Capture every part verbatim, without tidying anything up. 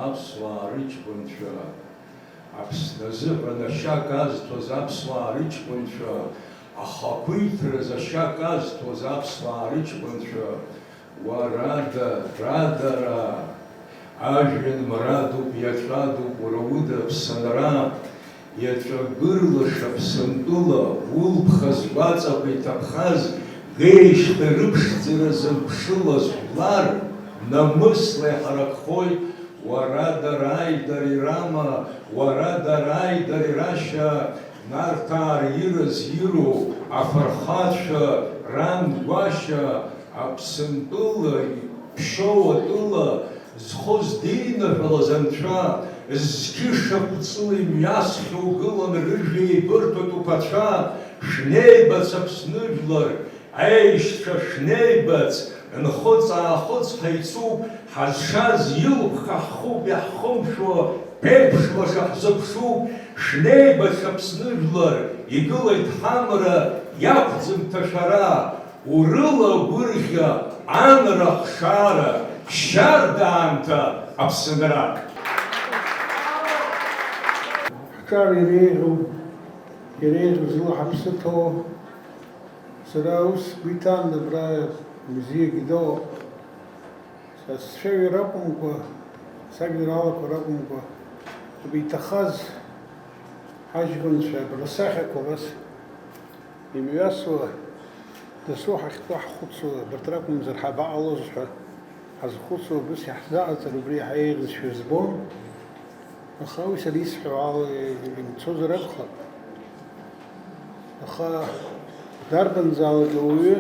Аԥсуаа рыҷкәынцәа, Аԥсны азыҳәан ашьа казҭәаз аԥсуаа рыҷкәынцәа, ахақәиҭраз ашьа казҭәоз аԥсуаа рыҷкәынцәа, уарада, радара, ажәҩан мрадуп, иаҵәадуп уара уда Аԥсынра, иаҵәа гырлаша Аԥсынтәыла, улԥха згәаҵақәа иҭаԥхаз, геишьҭа рыԥшӡара зымԥшылаз жәлар, намысла иҳаракхоит, уара дара аидара ирама, уара дара аидара ирашьа, Нарҭаа рираз ироу афырхацәа ран гәашьа Аԥсынтәыла, ԥшьоу атәыла зхы здиныҳәалаз анцәа, зқьы шаҟәҵыла имҩасхьоу гылан рыжәҩа еибырҭоит уԥацәа, шәнеибац Аԥсны жәлар, Аишьцәа шәнеибац, нхыҵ-аахыҵ ҳаицуп, ҳазшаз илԥха ҳхуп иаҳхымшәо, ԥеиԥш лаша ҳзыԥшуп, шәнеибац Аԥсны жәлар, игылеит ҳамра, иақәӡам ҭашәара, урыла агәырӷьа, анра ахшара, шьарда аамҭа Аԥсынра. Ҳҿар иреиӷьу, иреиӷьу зыла ҳаԥсы ҭоу, Сара ус сгәы иҭан, абра музеигьы доуп. Са сцәаҩа ракәымкәа, сажәеинраалақәа ракәымкәа, абри иҭахаз ҳаҷкәынцәа, абра сахьақәа абас имҩасуа, дасу ҳахьтәоу ҳхәыцуа, абарҭ ракәымзар ҳабаҟалоз ҳәа ҳазхәыцуа, абас иаҳзааӡар убри иаҳа еиӷьызшәа збон. Аха уи сара исҳәо ала имцозар акәхап. Аха дарбанзаалак ауаҩы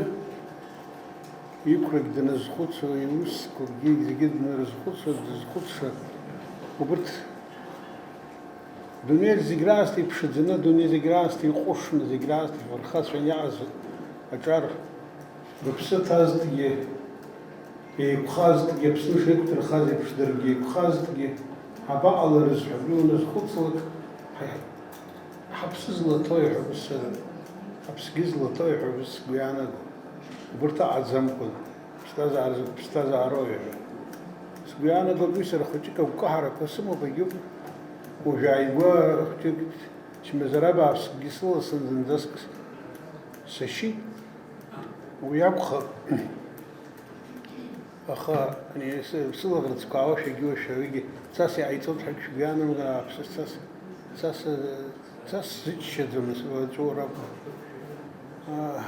иқәрагь даназхәыцуа, иусқәагьы зегьы данрызхәыцуа, дызхәыцша, убырҭ дунеи зегь раасҭа иԥшаӡаны, дунеи зегь раасҭа иҟәышны, зегь раасҭа ихырхацәан иааз аҿар рыԥсы ҭазҭгьы, еиқәхазҭгьы, Аԥсны шеиқәдырхаз еиԥш, даргьы еиқәхазҭгьы, ҳабаҟаларыз ҳәа уи уназхәыцлак, ҳа-, ҳаԥсы злаҭои ҳәа ус, ҳаԥсгьы злаҭои ҳәа ус сгәы иаанаго, убырҭ аҟаӡамкәан, ԥсҭазааразы ԥсҭазаарои ҳәа. Сгәы иаанагоит, уи сара хәыҷык агәкаҳарақәа сымоуп, егьуп, уажәааигәа хәыҷык чмазара бааԥсыкгьы сыласын, зынӡаск сашьит. Уи акәхап. Аха ани сы-, сылаӷырӡқәа аауашәагьы-уашәагьы цас иҟаиҵоит ҳәа шәгәы иаанамгар, ааԥсыш цас, цас, цас сзыччаӡом, сгәаҵәа ракәым. Аа,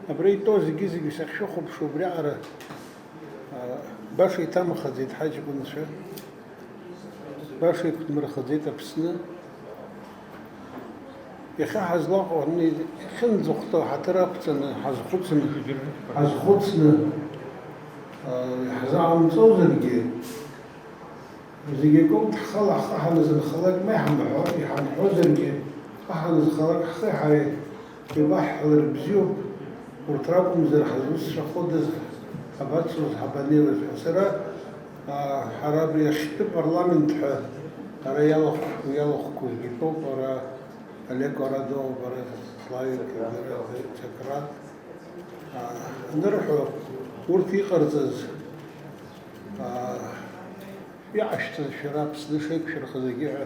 абра итәоу зегьы-зегьы сахьшәыхәаԥшуа, убриаҟара, аа, баша иҭамхаӡеит ҳаҷкәынцәа. Баша иқәдмырхаӡеит Аԥсны. Иахьа ҳазлаҟоу, ани, иахьынӡахәҭоу ҳаҭыр ақәҵаны, ҳазхәыцны, ҳазхәыцны, а, иаҳзаҟамҵозаргьы, зегь акоуп, ҳхала ҳхы ҳаназынхалак, ма иҳамҳәо, иҳамҳәозаргьы, ҳхы ҳаназхалак, ҳхи ҳареи Еибаҳҳәалар бзиоуп, урҭ ракәымзар ҳазусҭцәаходаз, ҳабацоз, ҳабанеиуаз ҳәа. Сара, аа, ҳара абри ахьтәы парламент ҳәа ара иалахә-, иалахәқәазгьы тәоуп, ара Олег Орадов, ара Славик, ара Сократ, аа, анырҳәо, урҭ иҟарҵаз, аа, иҟашәҵаз шәара Аԥсны шеиқәшәырхазгьы ҳәа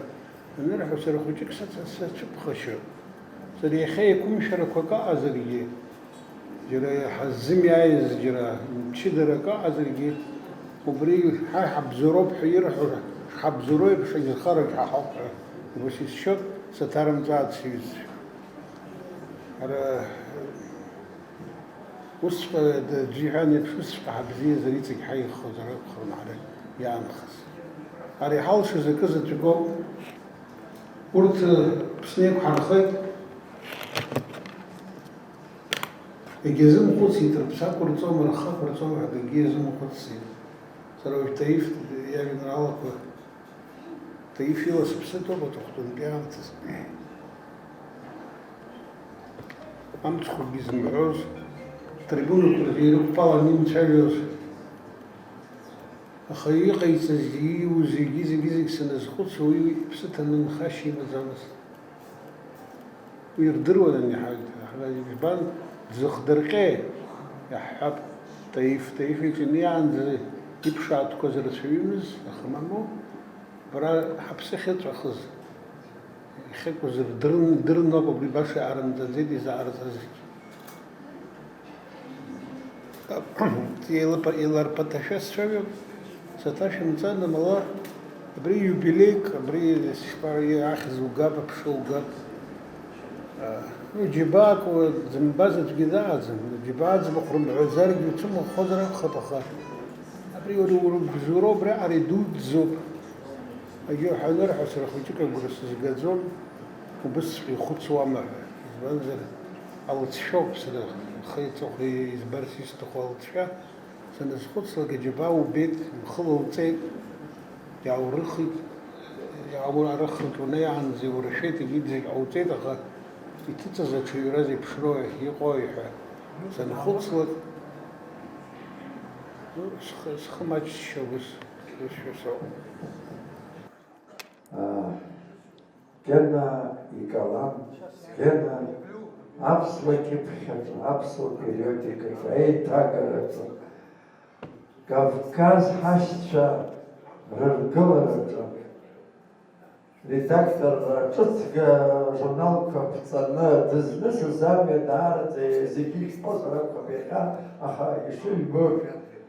анырҳәо, сара хәыҷык саца-, сацәыԥхашьоит. Сара иахьа еиқәымшәарақәак аҟазаргьы, џьара ҳаззымиааиз џьара мчыдарак аҟазаргьы, убри ҳа иҳабзоуроуп ҳәа ирҳәо, ҳабзоуроу еиԥш анхарагь ҳаҳауп ҳәа убас исшьоит, саҭарымҵааит сҩызцәа. Ара усҵәҟьа д-, аӡәы иҳәан еиԥш, усҵәҟьа ҳабзиазар иҵегь ҳаиӷьхозар акәхарын ҳара иаанхаз. Ара иҳалшаз акы заҵәык ауп. Урҭ, э, Аԥсны иқәҳархеит. Егьазымхәыцит, рыԥсы ақәырҵома, рхы ақәырҵома ҳәа акгьы иазымхәыцит. Сара уажә Таиф иажәеинраалақәа, Таиф ила сыԥсы ҭоуп аҵыхәтәантәи аамҭазы. Амцхәгьы зымҳәоз, атрибунақәа рзы ирықәԥаланы имцәажәоз. Аха иҟаиҵаз, ииуз, зегьы, зегьы, зегь саназхәыцуа, уи иԥсы ҭаны нхашьа имаӡамызт. Уи ирдыруан ани ҳа-, ҳара ижәбан, дзыхдырҟьеи? Иаҳҳәап, Таиф, Таиф иҿы инеиаанӡа Иԥшаатәқәаз рацәаҩымыз, аха мамоу, бара ҳаԥсы ахьыҵәахыз, иахьакәыз рдырн-, дырноуп, абри баша иаарымҵаӡеит изаарҵазгьы. Еиларԥа-, еиларԥаҭашәа сцәажәап, саҭашәымҵан, амала абри иубилеик, абри ишԥа-, ахьӡ угап, аԥша угап. Ну, џьабаак дзымбаз аӡәгьы дааӡам. Џьабаа аӡбахә рымҳәаӡаргьы уцәымӷхозар акәхап, аха абри уара урыбзоуроу убриаҟара идуӡӡоуп. Егьи уҳәа анырҳәа, сара хәыҷык агәра сызгаӡом, убысҵәҟьа ихәыцуама ҳәа. Избанзар, алыҵшәоуп сара, лхи лҵыхәеи избарц исҭаху алыҵшәа. Саназхәыцлак, аџьабаа убеит, мхы лылҵеит, иааурыхит, иааурыхит, унеиаанӡа иурашәеит, егьи зегь ҟауҵеит, аха иҭыҵыз аҽаҩра зеиԥшроу иҟои ҳәа санхәыцлак, ну, схы, схы маҷшьа ус, усшәа соуп. Гена икалам, Гена аԥсуа кьыԥхьаҿы, аԥсуа периодикаҿы, аиҭагараҿы, Кавказ ҳашьцәа рыргылараҿы редакторра ҿыцга журналқәа ԥҵаны дызнысыз амҩа даараӡа зегьы ишәҳәозар акәхап иахьа, аха ишыжәбо,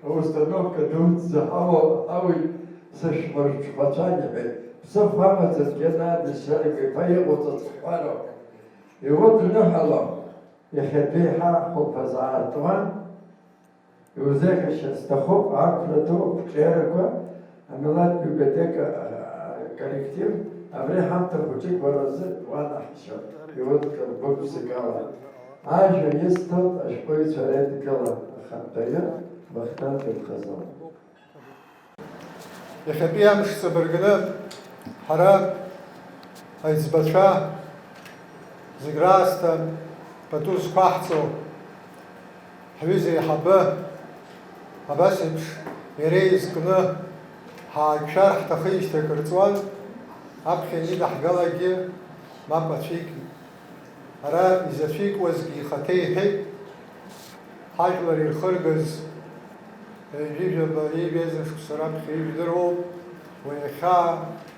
аустановка дуӡӡа ҳауа-, ҳауит, сышәмырҽхәацәан, иҳәеит. Ԥсыхәа амаӡам Геннади Шьарыгә-иԥа иҟоу ҵыҵхҳәароуп. Иудныҳәалом, иахьатәи ҳа хәылԥазаартуан, иузеиӷьашьа сҭахуп, ақәра ду, ақәҿиарақәа, амилаҭтә библиотека, а, коллектив, абри ҳамҭа хәыҷык уара узы уанаҳшьоит, иудкыл гәык-ԥсыкала. Ажәа исҭоит ашәҟәыҩҩцәа реидгыла ахантәаҩы Вахтанг Абхазова. Иахьатәи амш ҵабыргны ҳара аиҵбацәа зегь раасҭа пату зқәаҳҵо ҳҩыза еиҳабы абас еиԥш иара изкны ҳааиқәшәар ҳҭахижьҭеи акыр ҵуан, аԥхьа ианидаҳгалакгьы мап ацәикит. Ара изацәикуазгьы ихаҭа иҳәеит, ҳажәлар ирхыргаз ҩажәижәаба, ҩажәа шықәса раԥхьа ижәдыруоуп, уи ахьаа,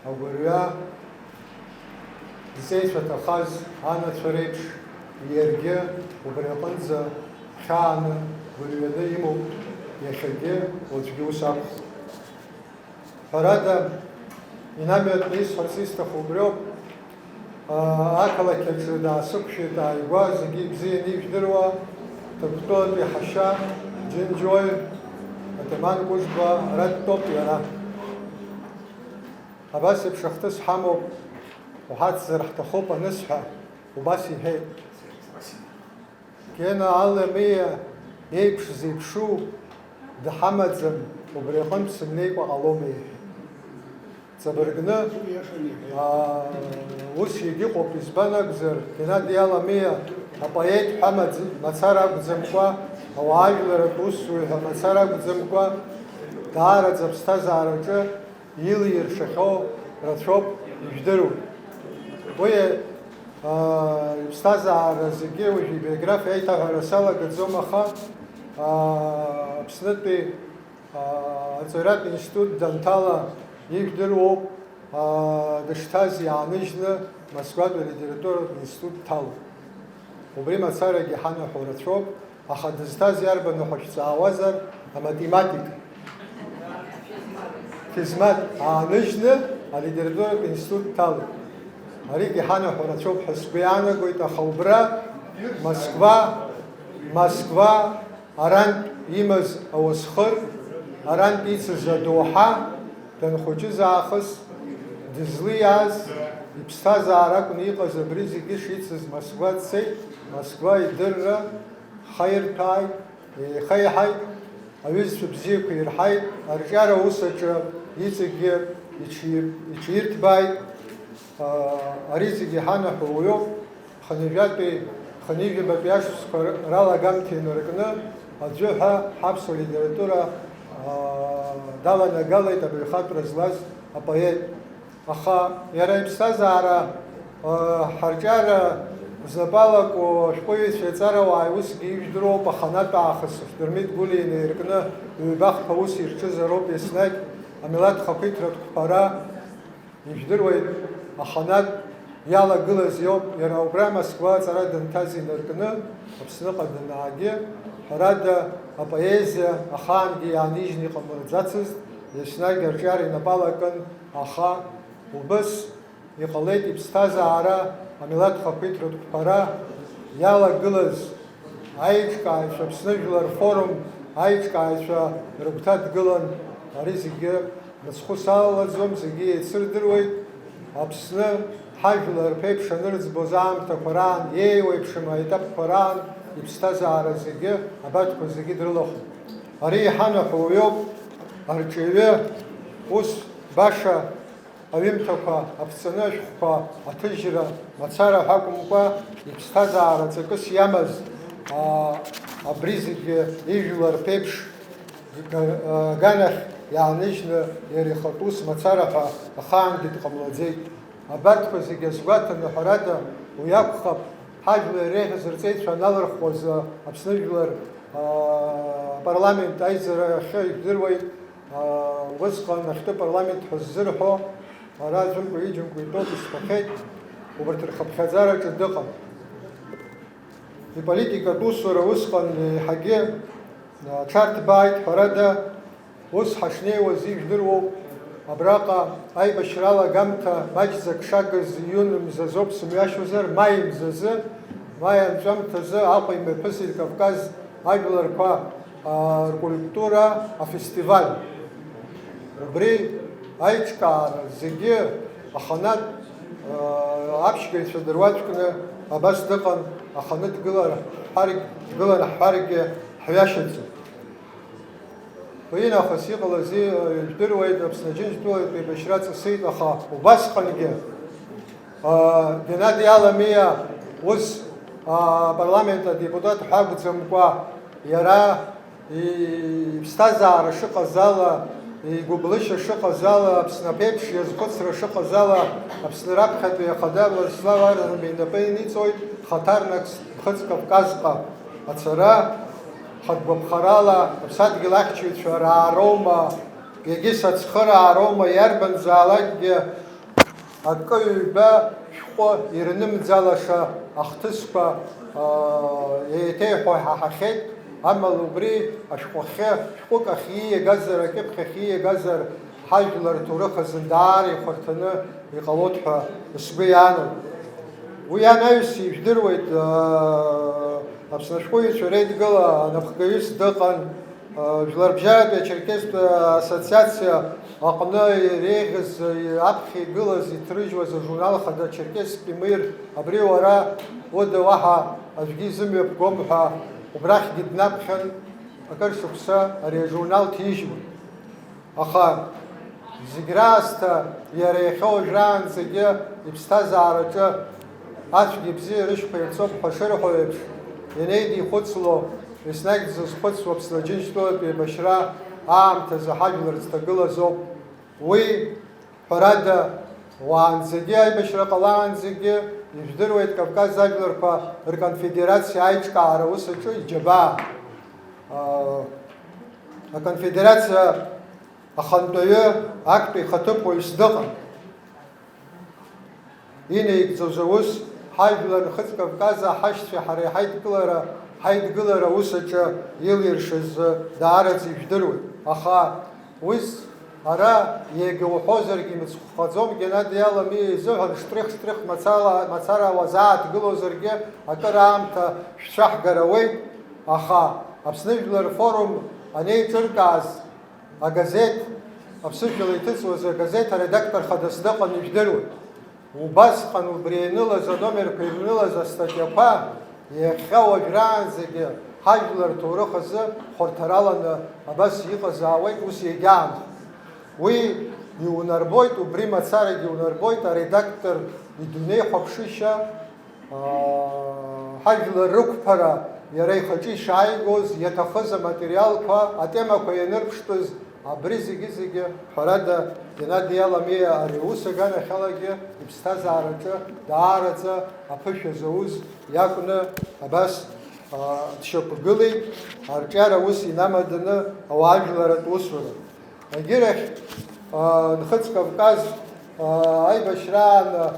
агәырҩа, зҵеицәа ҭахаз анацәа реиԥш, иаргьы убри аҟынӡа хьааны, гәырҩаны имоуп, иахьагьы, уаҵәгьы ус акәхоит. Ҳәарада, инамҩатәны исҳәарц исҭаху убриоуп, аа, ақалақь аҿы даасықәшәеит ааигәа зегьы ибзианы ижәдыруа Ҭырқәтәылатәи ҳашьа, џьынџьуаҩ, Аҭаман Кәыжба ара дтәоуп иара. Абас еиԥш ахҭыс ҳамоуп, уҳацзар ҳҭахуп анысҳәа, убас иҳәеит. Гена Аламиа иеиԥш зеиԥшу дҳамаӡам, убри аҟынтә сымнеикәа ҟалома, иҳәеит. Ҵабыргны, аа, ус егьыҟоуп, избан акәзар, Геннади Аламиа апоет ҳәа маӡ-, мацара акәӡамкәа, ауаажәларатә усзуҩ ҳәа мацара акәӡамкәа, даараӡа аԥсҭазаараҿы илиршахьоу рацәоуп, ижәдыруеит. Уи, аа, иԥсҭазаара зегьы уажә ибиографиа аиҭаҳәара салагаӡом, аха, аа, Аԥснытәи, аа, аҵаҩратә институт данҭала ижәдыруоуп, аа, дышҭаз иааныжьны Москватәи алитературатә институт дҭалоуп. Убри мацарагьы ҳанаҳәо рацәоуп. Аха дызҭаз иарбану ҳәа шәҵаауазар, аматематика. Физмат ааныжьны алитературатә институт дҭалеит. Аригьы ҳанаҳәо рацәоуп ҳәа сгәы иаанагоит, аха убра, Москва, Москва, арантә имаз ауасхыр, арантә ицыз адоуҳа, данхәыҷыз аахыс дызлиааз, иԥсҭазаара акәны иҟаз абри зегьы шицыз Москва дцеит, Москва идырра хаирҭәааит, еихеиҳаит, аҩызцәа бзиақәа ирҳаит, арҿиара аус аҿы иҵегьгьы иҽир-, иҽирҭбааит. Ари зегьы иҳанаҳәо уаҩуп, хынҩажәатәи, хынҩажәабатәи ашықәсқәа ралагамҭа инаркны аӡәы ҳәа ҳаԥсуа литература даланагалеит абаҩхатәра злаз апоет. Аха иара иԥсҭазаара, ыы, ҳарҿиара Знапы алаку ашәҟәыҩҩцәеи аҵарауааи усгьы ижәдыруоуп, аханатә аахыс Дырмит Гәлиа инаиркны ҩба-хԥа ус ирҿызароуп еснагь, амилаҭ хақәиҭратә қәԥара, ижәдыруеит, аханатә иалагылаз иоуп, иара убра Москва аҵара данҭаз инаркны Аԥсныҟа данаагьы, ҳәарада, апоезиа ахаангьы иаанижьны иҟамлаӡацызт, еснагь арҿиара инапы алакын, аха убыс иҟалеит иԥсҭазаара, амилаҭ хақәиҭратә қәԥара иалагылаз аиҿкааҩцәа, Аԥсны жәлар рфорум аиҿкааҩцәа рыгәҭа дгылан, ари зегьы мыцхәы салалаӡом, зегьы еицырдыруеит, Аԥсны ҳажәлар рԥеиԥш анырӡбоз аамҭақәа раан, еиуеиԥшым аетапқәа раан иԥсҭазаара зегьы, абарҭқәа зегьы дрылахәын. Ари иҳанаҳәо уиоуп, арҿиаҩы ус баша аҩымҭақәа аԥҵаны ашәҟәқәа аҭыжьра мацара ҳәа акәымкәа, иԥсҭазаара ҵакыс иамаз, аа, абри зегьы ижәлар рԥеиԥш га-, аганахь иааныжьны иара ихатә ус мацара ҳәа ахаангьы дҟамлаӡеит. Абарҭқәа зегьы азгәаҭаны, ҳәарада, уи акәхап, ҳажәлар иреиӷьыз рҵеицәа аналырхуаз, Аԥсны жәлар, аа, апарламент аизара ахьы ижәдыруеит. Усҟан ахьтәы парламент ҳәа ззырҳәо, ара аӡәымкәа-ҩыџьамкәа итәоуп, исҳәахьеит, убарҭ рхыԥхьаӡараҿы дыҟан. Иполитикатә усура усҟан еиҳагьы аҽарҭбааит, ҳәарада, ус ҳашнеиуаз ижәдыруоуп, абраҟа аибашьра алагамҭа маҷӡак шагыз июн мзазоуп сымҩашьозар, маи мзазы, маи анҵәамҭазы Аҟәа имҩаԥысит Кавказ ажәларқәа ркультура афестиваль. Убри аиҿкаара зегьы аханатә аԥшьгаҩцәа дыруаӡәкны абас дыҟан, аханытә гылара ҳҳәаргь-, дгылан ҳҳәаргьы ҳҩашьаӡом. Уи нахыс иҟалази, ижәдыруеит, Аԥсны Аџьынџьтәылатә еибашьра ҵысит, аха убасҟангьы Геннади Аламиа ус апарламент адепутат ҳәа акәӡамкәа, иара иԥсҭазаара шыҟаз ала, игәыблышьа шыҟаз ала, Аԥсны аԥеиԥш иазхәыцра шыҟаз ала, Аԥсны раԥхьатәи ахада Владислав Арӡынба инапы иниҵоит, хаҭарнак Нхыҵ Кавказҟа ацара, хатә гәаԥхарала, аԥсадгьыл ахьчаҩцәа раароума, егьыс ацхыраароума, иарбанзаалакгьы акы-ҩба шәҟәы ирнымӡалаша ахҭысқәа, аа, еиҭеиҳәо иҳаҳахьеит, амала убри ашәҟәахьы, шәҟәык ахь ииагазар, акьыԥхь ахь ииагазар, ҳажәлар рҭоурых азын даара ихәарҭаны иҟалоит ҳәа сгәы иаанагоит. Уи анаҩс ижәдыруеит, аа, Аԥсны ашәҟәыҩҩцәа реидгыла анапхгаҩыс дыҟан, Жәларбжьаратәи ачерқьестә ассоциациа аҟны иреиӷьыз, аԥхьа игылаз, иҭрыжьуаз ажурнал хада Черкесск Емир, абри уара уда уаҳа аӡәгьы изымҩаԥгом ҳәа убрахьгьы днаԥхьан, акыр шықәса ари ажурнал ҭижьуан. Аха зегь раасҭа иара иахьа уажәраанӡагьы иԥсҭазаараҿы ацәгьеи абзиеи рышьхәа ирҵоуп ҳәа шырҳәо еиԥш, ианеидихәыцло, еснагь дзызхәыцуа Аԥсны Аџьынџьтәылатә еибашьра аамҭазы ҳажәлар зҭагылаз ауп. Уи, ҳәарада, уаанӡагьы, аибашьра ҟалаанӡагьы, ижәдыруеит Кавказ ажәларқәа рконфедерациа аиҿкаара аус аҿы иџьабаа. Аконфедерациа ахантәаҩы актәи ихаҭыԥуаҩс дыҟан. Инаигӡоз аус, ҳажәлар Нхыҵ Кавказаа ҳашьцәеи ҳареи ҳаидкылара, ҳаидгылара аус аҿы илиршаз даараӡа ижәдыруеит. Аха уи ара иага уҳәозаргьы мыцхәхаӡом, Геннади Аламиа изыҳәан штрих-штрих мацала, мацара уазааҭгылозаргьы акыр аамҭа шәцәаҳгар ауеит, аха Аԥсны Жәлар Форум анеиҿыркааз, агазеҭ, аԥсышәала иҭыҵуаз агазеҭ аредактор хадас дыҟан ижәдыруеит. Убасҟан убри ианылаз, аномерқәа ирнылаз астатиақәа, иахьа уажәраанӡагьы ҳажәлар рҭоурых азы хәарҭараланы абас иҟазаауеит, ус иагьаанхоит. Уи иунарбоит, убри мацарагьы иунарбоит аредактор идунеихәаԥшышьа, аа, ҳажәлар рықәԥара иара ихаҿы ишааигоз, иаҭахыз аматериалқәа, атемақәа ианырԥштәыз, Абри зегьы-зегьы, ҳәарада, Геннади Аламиа ари аус аганахьалагьы иԥсҭазаараҿы даараӡа аԥышәа зауз иакәны абас, а, дшьақәгылеит арҿиара ус инамаданы ауаажәларатә усура. Егьирахь, а, Нхыҵ Кавказ, а, аибашьраан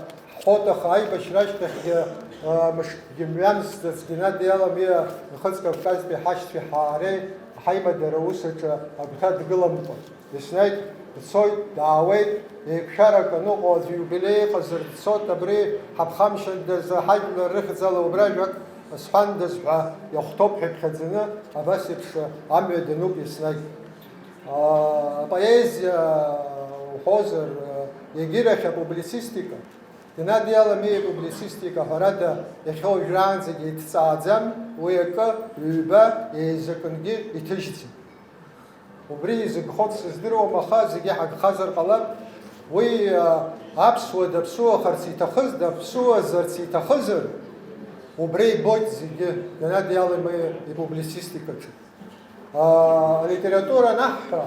ҳҳәоит, аха аибашьра ашьҭахьгьы, а, мышкгьы мҩамсӡац Геннади Аламиа Нхыҵ Кавказтәи ҳашьцәеи ҳаареи ҳаимадара аус аҿы агәҭа дгыламкәа. Еснагь дцоит, даауеит, еиқәшәарак аныҟоу аӡә иубилеи ыҟазар дцоит, абри ҳаԥхамшьандаз, ҳажәлар рыхьӡала убра ажәак сҳәандаз ҳәа иахәҭоуп ҳәа иԥхьаӡаны абас еиԥш амҩа дануп еснагь. Аа, апоезиа уҳәозар, егьирахь апублицистика, Геннади Аламиа ипублицистика, ҳәарада, иахьа уажәраанӡагьы иҭҵааӡам, уи акы, ҩба, еизакынгьы иҭыжьӡам. Убри изыгхоит сыздыруам, аха зегьы ҳагхазар ҟалап. Уи, а, аԥсуа даԥсуахарц иҭахыз, даԥсуазарц иҭахызар, убра ибоит зегьы Геннади Аламиа ипублицистикаҿы. А, алитература анаҳҳәа,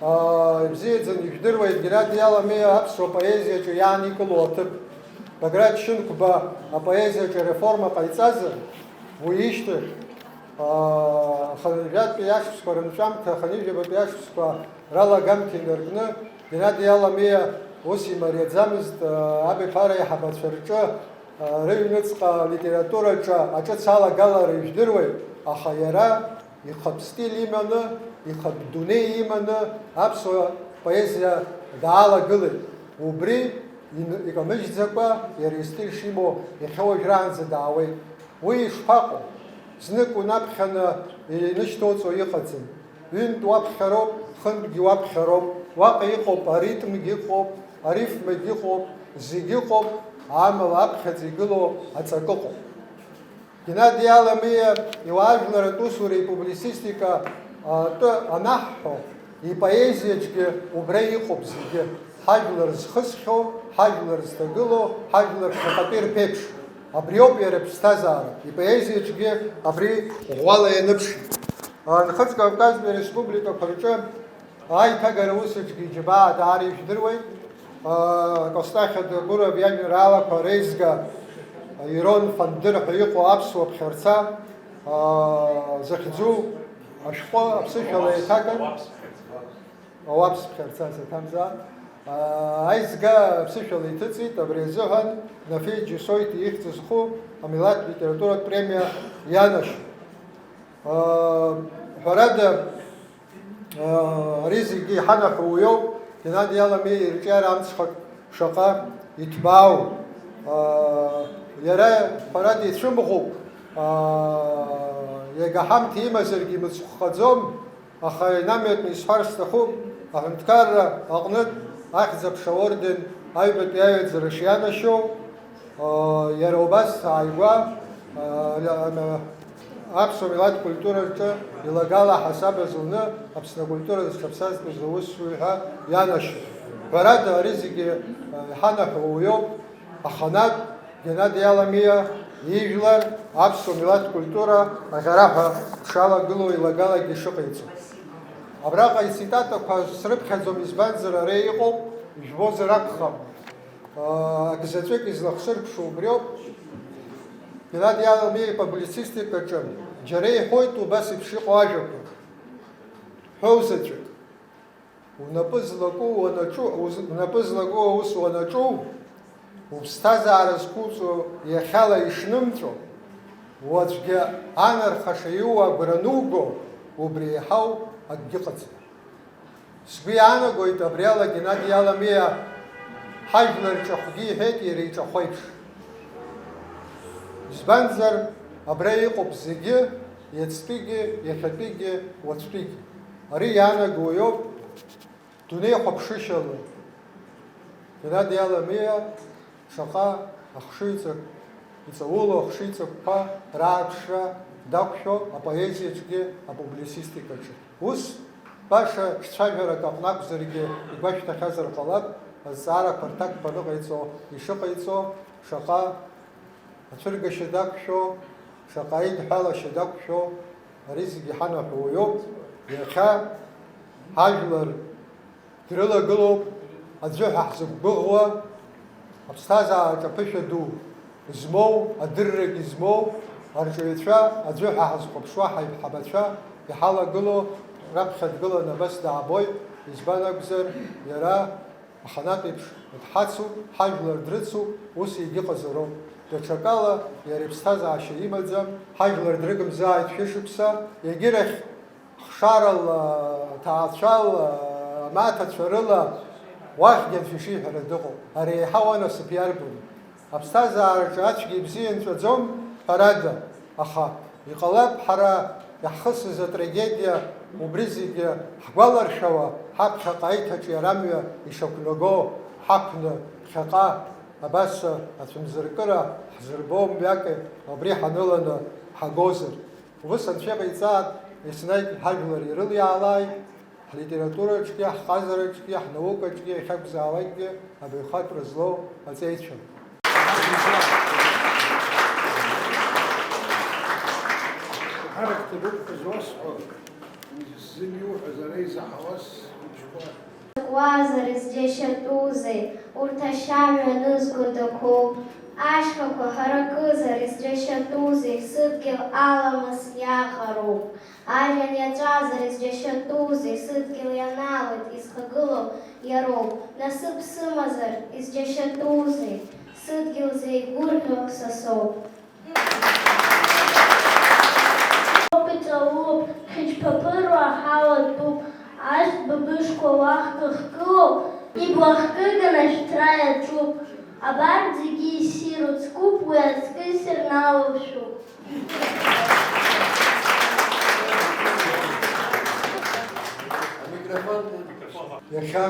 а, ибзиаӡаны ижәдыруеит Геннади Аламиа аԥсуа поезиаҿы иааникыло аҭыԥ. Баграт Шьынқәба апоезиаҿы ареформа ҟаиҵазар, уи ишьҭахь, аа, хынҩажәатәи ашықәсқәа рынҵәамҭа, хынҩажәабатәи ашықәсқәа ралагамҭа инаркны, Геннади Аламиа ус имариаӡамызт, аа, абиԥара аиҳабацәа рҿы, аа, рыҩныҵҟа алитератураҿы аҿыц алагалара ижәдыруеит, аха иара ихатә стиль иманы, ихатә дунеи иманы аԥсуа поезиа даалагылеит. Убри ин-, икамыжьӡакәа иара истиль шимоу иахьа уажәраанӡа даауеит. Уи ишԥаҟоу? Знык унаԥхьаны инышьҭоуҵо иҟаӡам. Ҩынтә уаԥхьароуп, хынтәгьы уаԥхьароуп. Уаҟа иҟоуп, аритмгьы ыҟоуп, арифмагьы ыҟоуп, зегьы ыҟоуп, амала аԥхьаӡа игылоу аҵакы ыҟоуп. Геннади Аламиа иуаажәларатә усуреи ипублицистика атәы анаҳҳәо, ипоезиаҿгьы убра иҟоуп зегьы, ҳажәлар зхысхьоу, ҳажәлар зҭагылоу, ҳажәлар ԥхьаҟатәи рԥеиԥш. Абриоуп иара иԥсҭазаара, ипоезиаҿгьы абри ӷәӷәала ианыԥшит. Нхыҵ Кавказтәи ареспубликақәа рҿы аиҭагара усаҿгьы иџьабаа даара ижәдыруеит. Костахьа Дагуров иажәеинраалақәа реизга Ирон Фандыр ҳәа иҟоу аԥсуа ԥхьарца захьӡу ашәҟәы аԥсышәала еиҭаган. Ауаԥс ԥхьарца саҭамзаап. Аизга аԥсышәала иҭыҵит, абри азыҳәан Нафеи Џьусоит ихьӡ зху амилаҭ литературатә премиа ианашьоит. Ҳәарада, ари зегьы иҳанаҳәо уиоуп, Геннади Аламиа ирҿиара амцхак шаҟа иҭбаау. Иара, ҳәарада, ицәымӷуп, иага ҳамҭа имазаргьы имыцхәхаӡом, аха инамҩатәны исҳәар сҭахуп, аҳәынҭқарра аҟнытә Ахьӡ-аԥша аорден аҩбатәи аҩаӡара шианашьоу, Иара убас ааигәа, аԥсуа милаҭ культура рҿы илагала ҳасаб азуны Аԥсны акультура зҽаԥсазтәыз аусзуҩ ҳәа ианашьоит. Ҳәарада, ари зегьы иҳанаҳәо уиоуп, аханатә Геннади Аламиа ижәлар аԥсуа милаҭ культура аӷьараҳәа дшалагылоу илагалагьы ишыҟаиҵо. Абраҟа ицитатақәа срыԥхьаӡом, избанзар, ара иҟоуп, ижәбозар акәхап. Акзаҵәык излахсырԥшу убриоуп. Геннади Аламиа ипублицистикаҿы џьара иҳәоит убас еиԥш иҟоу ажәақәа. Ҳәоу заҵәык. Унапы злаку уанаҿу, уз-, унапы злаку аус уанаҿу, уԥсҭазаара зқәуҵо иахьала ишнымҵәо, уаҵәгьы анархаша иууа агәра ануго, убри еиҳау акгьы ыҟаӡам. Сгәы иаанагоит, абриала Геннади Аламиа ҳажәлар ҿахәгьы иҳәеит иара иҿахәеиԥш. Избанзар, абра иҟоуп зегьы, иацтәигьы, иахьатәигьы, уаҵәтәигьы. Ари иаанаго уиоуп, дунеихәаԥшышьала. Геннади Аламиа шаҟа ахшыҩҵак, иҵаулоу ахшыҩҵакқәа рааԥшра дақәшәо апоезиаҿгьы апублицистикаҿы. Ус, баша ҿцәажәарак аҟны акәзаргьы игәашәҭахьазар ҟалап, азҵаарақәа рҭакқәа аныҟаиҵо, ишыҟаиҵо, шаҟа ацәыргашьа дақәшәо, шаҟа аидҳәалашьа дақәшәо, ари зегьы иҳанаҳәо уиоуп. Иахьа Ҳажәлар дрылагылоуп аӡәы ҳәа ҳзықәгәыӷуа, аԥсҭазаараҿ аԥышәа ду змоу, адыррагьы змоу, арҿиаҩцәа аӡәы ҳәа ҳазхәаԥшуа ҳаиҳабацәа иҳалагылоу раԥхьа дгыланы абас даабоит, избан акәзар, иара аханатә еиԥш дҳацуп, ҳажәлар дрыцуп, ус егьыҟазароуп. Даҽакала иара иԥсҭазаашьа имаӡам, ҳажәлар дрыгымзааит шәышықәса, егьырахь хшарала, ҭаацәала, амаҭацәа рыла уахьгьы анцәа ишиҳәара дыҟоуп. Ари еиҳау анасыԥ иарбану? Аԥсҭазаараҿы ацәгьа ибзиа нҵәаӡом, ҳәарада, аха иҟалап ҳара иаҳхысыз атрагедиа убри зегьы ҳгәаларшәауа, ҳаԥхьаҟа аиҭаҿиара амҩа ишақәнаго, ҳақәны ԥхьаҟа абас ацәымзаркыра ҳзырбо мҩакы абри ҳаныланы ҳагозар. Ус анцәа иҟаиҵааит, еснагь ҳажәлар ирылиаалааит, ҳлитератураҿгьы, ҳҟазараҿгьы, ҳнаукаҿгьы, иахьакәзаалакгьы абаҩхатәра злоу аҵеицәа. Ҳарак ҭабуп ҳәа зуасҳәо, зегь иуҳәаз ара изаҳауаз схәыҷқәа. Закәазар изџьашьатәузеи, урҭ ашьамҩа анызго дақәоуп. Ашьхақәа ҳаракызар изџьашьатәузеи, сыдгьыл аламыс иаҟароуп. Ажәҩан иаҵәазар изџьашьатәузеи, сыдгьыл ианаалоит изхагылоу иароуп. Насыԥ сымазар изџьашьатәузеи, сыдгьыл зеигәырӷьо са соуп. Иҵаулоуп, хьыџьԥаԥыруа аҳауа тәуп, ашәҭ быбышқәа уахкы-хкылоуп, иблахкыганы ашәҭра иаҿуп. Абарҭ зегьы иссиру цкуп, уи аҵкы сырналоушәоуп. Иахьа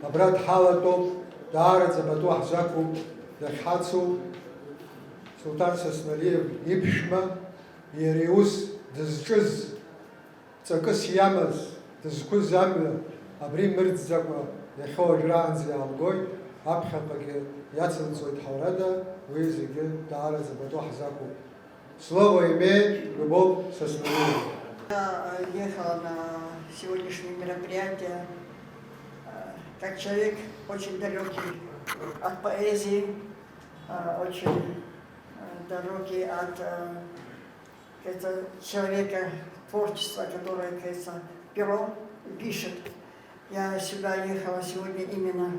абра дҳалатәоуп, даараӡа пату ҳзақәуп, дахьҳацу Сулҭан Сасналиев иԥшәма, иара иус дызҿыз, ҵакыс иамаз, дызқәыз амҩа абри мырӡӡакәа иахьа уажәраанӡа иаалгоит, аԥхьаҟагьы иацылҵоит ҳәарада, уи зегьы даараӡа пату ҳзақәуп. Слово имеет Любовь Сосновиева. Я, э, ехала на сегодняшнее мероприятие, э, как человек очень далекий от поэзии, э, очень, э, далекий от, э, как говорится, человека, творчества, которое, как говорится, перо пишет. Я сюда ехала сегодня именно,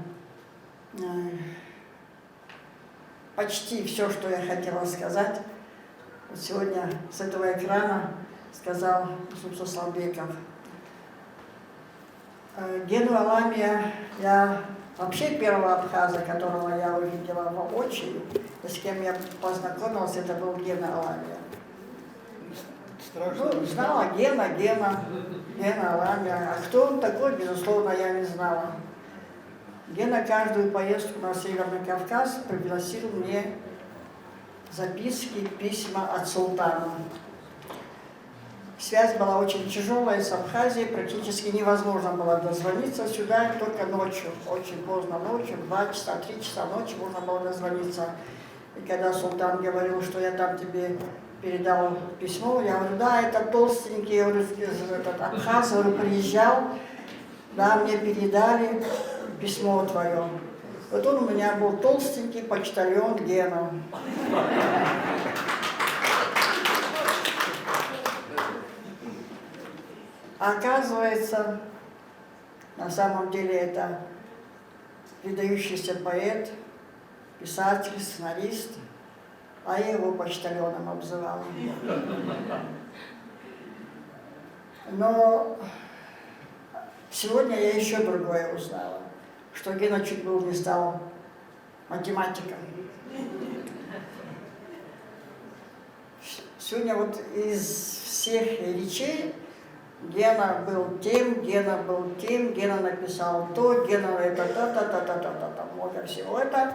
э, почти всё, что я хотела сказать, вот сегодня с этого экрана сказал Юсуп Сосланбеков. Э, Гену Аламия, я вообще первого абхаза, которого я увидела воочию, и с кем я познакомилась, это был Гена Аламия. Ну, знала Гена, Гена, Гена Аламия. А кто он такой, безусловно, я не знала. Гена каждую поездку на Северный Кавказ приносил мне записки, письма от султана. Связь была очень тяжелая с Абхазией, практически невозможно было дозвониться сюда, только ночью, очень поздно ночью, в два часа, три часа ночи можно было дозвониться. И когда султан говорил, что я там тебе передал письмо, я говорю, да, это толстенький, я говорю, этот абхаз, говорю, приезжал, да, мне передали письмо твое. Вот он у меня был толстенький почтальон Гена. Оказывается, на самом деле это выдающийся поэт, писатель, сценарист, а я его почтальоном обзывала. Но сегодня я еще другое узнала, что Гена чуть было не стал математиком. Сегодня вот из всех речей Гена был тем, Гена был тем, Гена написал то, Гена это, та-та-та-та-та-та, много всего это.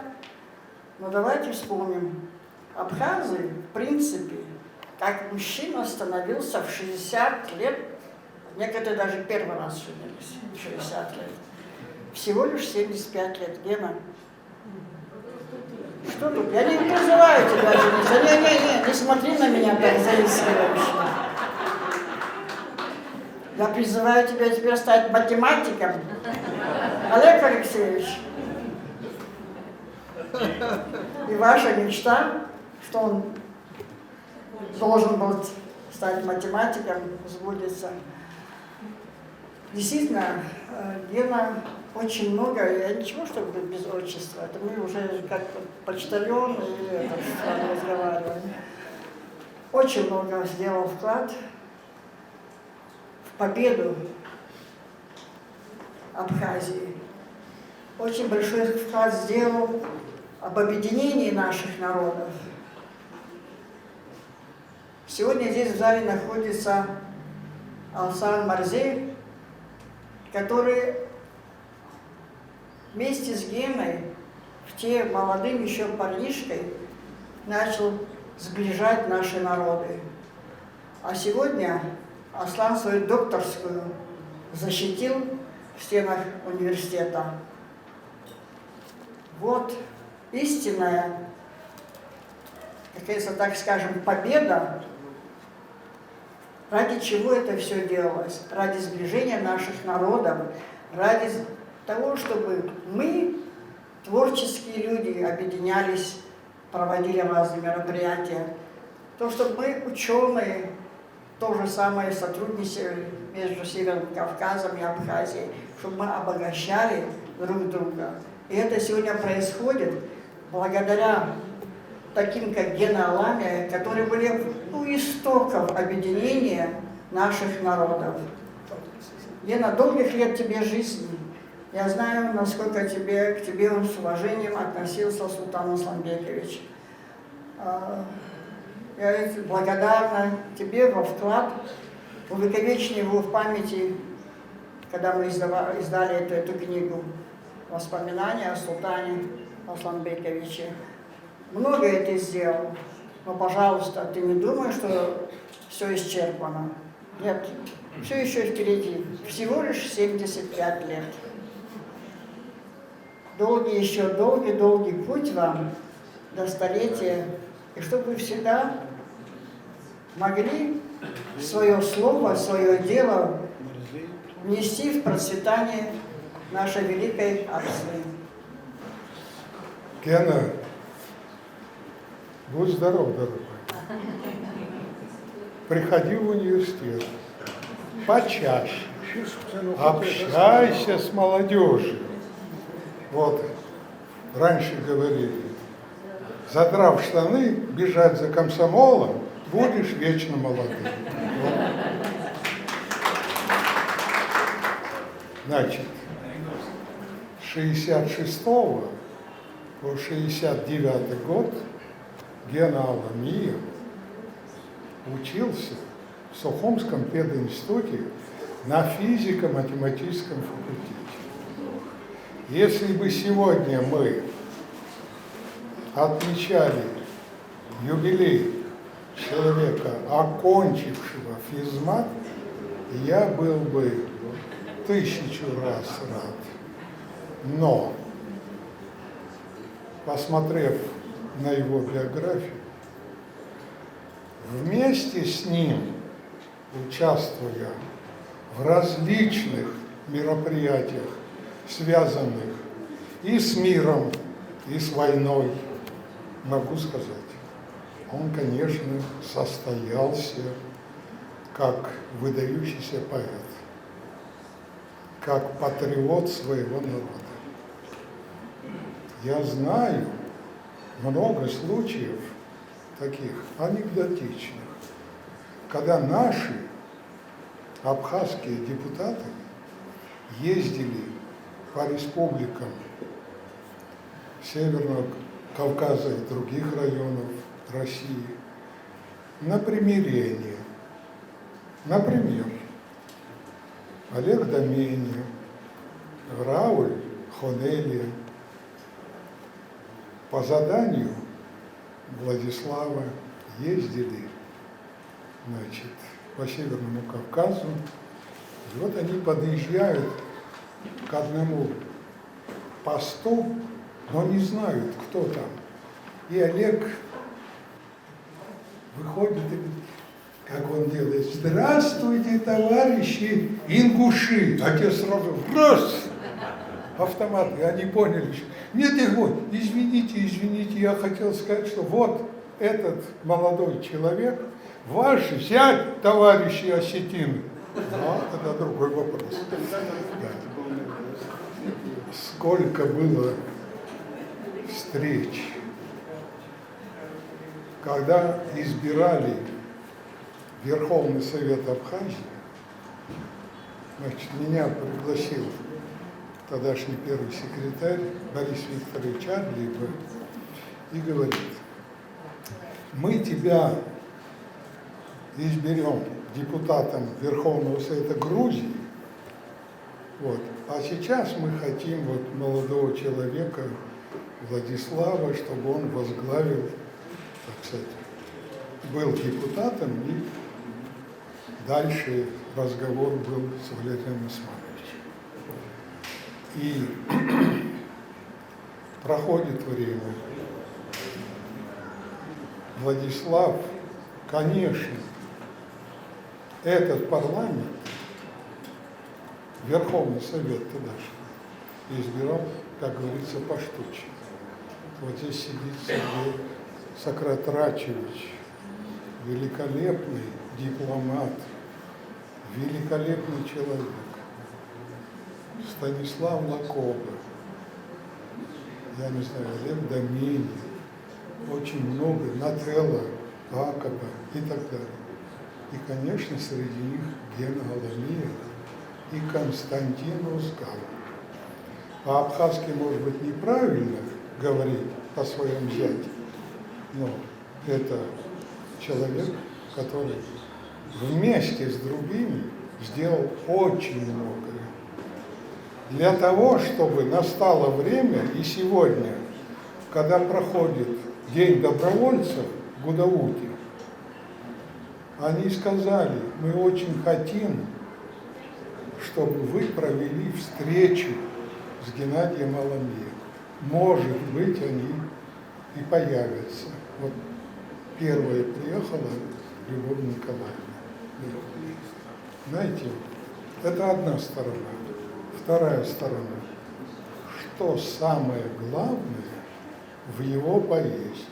Но давайте вспомним. Абхазы, в принципе, как мужчина становился в шестьдесят лет, некоторые даже первый раз женились в шестьдесят лет. Всего лишь семьдесят пять лет, Гена. Что тут? Я не призываю тебя жениться. Не, не, не, не смотри на меня так заискивающе. Я призываю тебя теперь стать математиком, Олег Алексеевич. И ваша мечта, что он должен был стать математиком, сбудется. Действительно, э, Гена очень много, я ничего, чтобы без отчества, это мы уже как почтальон и это, с вами разговариваем. Очень много сделал вклад в победу Абхазии. Очень большой вклад сделал об объединении наших народов. Сегодня здесь в зале находится Алсан Марзе, который вместе с Геной, в те молодым еще парнишкой, начал сближать наши народы. А сегодня Аслан свою докторскую защитил в стенах университета. Вот истинная, какая-то, так скажем, победа. Ради чего это все делалось? Ради сближения наших народов, ради того, чтобы мы, творческие люди, объединялись, проводили разные мероприятия. То, чтобы мы, ученые, то же самое сотрудничали между Северным Кавказом и Абхазией, чтобы мы обогащали друг друга. И это сегодня происходит благодаря таким, как Гена Аламия, которые были у истоков объединения наших народов. Гена, долгих лет тебе жизни. Я знаю, насколько тебе, к тебе с уважением относился Султан Асланбекович. А, я ведь благодарна тебе во вклад, увековеченный его в памяти, когда мы издава-, издали эту, эту книгу, воспоминания о султане Асланбековиче. Многое ты сделал, но, пожалуйста, ты не думай, что все исчерпано. Нет, все еще впереди. Всего лишь семьдесят пять лет. Долгий еще, долгий-долгий путь вам до столетия. И чтобы вы всегда могли свое слово, свое дело внести в процветание нашей великой Абхазии. Гена, будь здоров, дорогой. Приходи в университет. Почаще. Общайся с молодежью. Вот. Раньше говорили, задрав штаны, бежать за комсомолом, будешь вечно молодым. Вот. Значит, с шестьдесят шестого по шестьдесят девятый год Гена Аламиев учился в Сухумском пединституте на физико-математическом факультете. Если бы сегодня мы отмечали юбилей человека, окончившего физмат, я был бы тысячу раз рад. Но, посмотрев на его биографию, вместе с ним участвуя в различных мероприятиях, связанных и с миром, и с войной, могу сказать, он, конечно, состоялся как выдающийся поэт, как патриот своего народа. Я знаю много случаев таких анекдотичных, когда наши абхазские депутаты ездили по республикам Северного Кавказа и других районов России на примирение. Например, Олег Домени, Рауль Хонелия по заданию Владислава ездили, значит, по Северному Кавказу. И вот они подъезжают к одному посту, но не знают, кто там. И Олег выходит и говорит: Как он делает: «Здравствуйте, товарищи ингуши!» А те сразу раз! Автомат, и они поняли, что... Нет, я говорю: «Извините, извините, я хотел сказать, что вот этот молодой человек, ваш зять, товарищи осетины». Но это другой вопрос. Да. Сколько было встреч, когда избирали Верховный Совет Абхазии, значит, меня пригласил тогдашний первый секретарь Борис Викторович Адлибов и говорит: «Мы тебя изберём депутатом Верховного Совета Грузии, вот, а сейчас мы хотим вот молодого человека Владислава, чтобы он возглавил, так сказать, был депутатом и дальше разговор был с Валерием Османовичем». И проходит время. Владислав, конечно, этот парламент, Верховный Совет тогдашний, избирал, как говорится, поштучно. Вот здесь сидит Сергей Сократрачевич, великолепный дипломат, великолепный человек. Станислав Лакоба, я не знаю, Олег Доменин, очень много, Нателла Акаба и так далее. И, конечно, среди них Гена Аламиев и Константин Узкалов. По-абхазски, может быть, неправильно говорить о своём зяте, но это человек, который вместе с другими сделал очень многое для того, чтобы настало время, и сегодня, когда проходит День добровольцев в Гудауте, они сказали: «Мы очень хотим, чтобы вы провели встречу с Геннадием Аламиевым». Может быть, они и появятся. Вот первая приехала Любовь Николаевна. Знаете, это одна сторона. Вторая сторона. Что самое главное в его поэзии?